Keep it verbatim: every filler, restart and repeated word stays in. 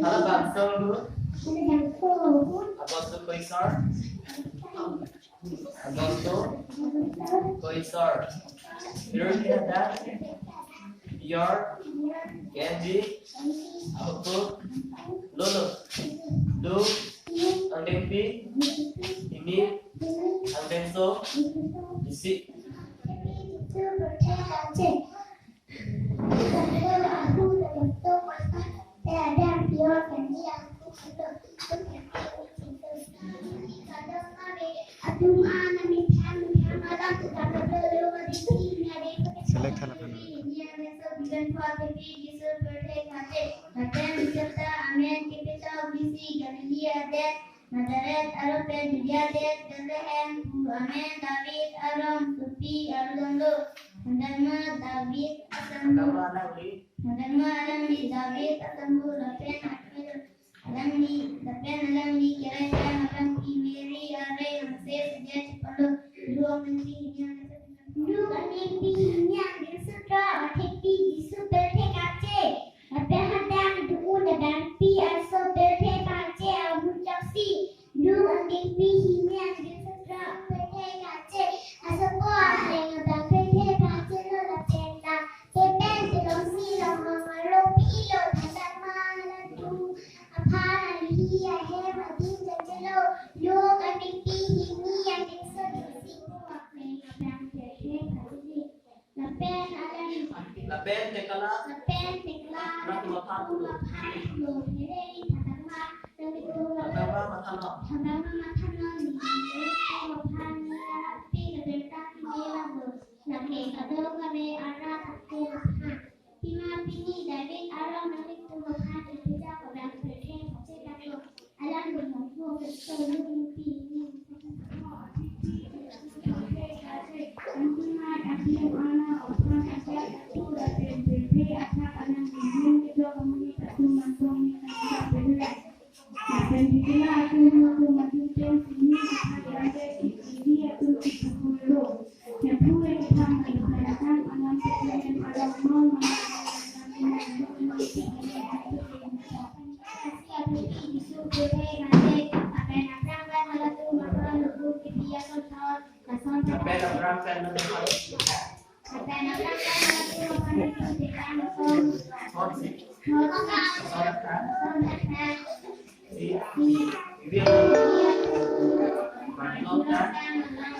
Halabangso arlo. Abangso koisor. Abangso koisor. Pirthe hadak. Yor. Kendi. Apo. Lolo. Duk. Angdengpi. Hini. Angdengso. Isi. Select hala kan. Lapen bisata amen kepitau bisi Galilee adet, Nazareth arlo pen Judea adet Bethlehem pu amen David arong sopi arlonglo. Hadak ma David asam, hadak ma alangli, hadak ma alangli David asam lapen akelo. Alangli, lapen alangli kereng abangpi Mary areng angse sejai chepalo. Duk angdengpi hini angdengso. Duk angdengpi hini angdengso throk, athengpi Jisu pirthe kache. Lapen hadak duk un abangpi aso pirthe kache ahut choksi. Duk angdengpi hini angdengso throk pirthe kache. Asopo areng abang pirthe kachelo lapen la. Kepen telongsi long arlo pilo thadak ma latum aphan alihi ahem adim jajelo. Duk angdengpi hini angdengso duk si pu areng abang pirthe kache. Lapen alam, lapen tekla, lapen tekla, latum aphan, latum aphan lo pherei thadak ma, latum, thadak ma mathanon, thadak ma mathanon, latum aphan ni api lapen tang ni labo. Lake kadokave arat atum aphan. Pima pini David arong nangli tum aphan ipija kodang pirthe kache kato. Alam rumong ho keso lung pi ni. Antumat api ana ophan ajak atu lapen pirthe athak alam rumong kedo kami katu mantong ni kata pele. Lapen dikela atum atum atum pen sini athak raja si ili atum si pukul lo. Hemphu ekthang mengkharatang anam pekmen alam non manam. Lapen aphrang pen nang thon. Thon si. Thon aphrang. Si. Si. Iri. Thon aphrang.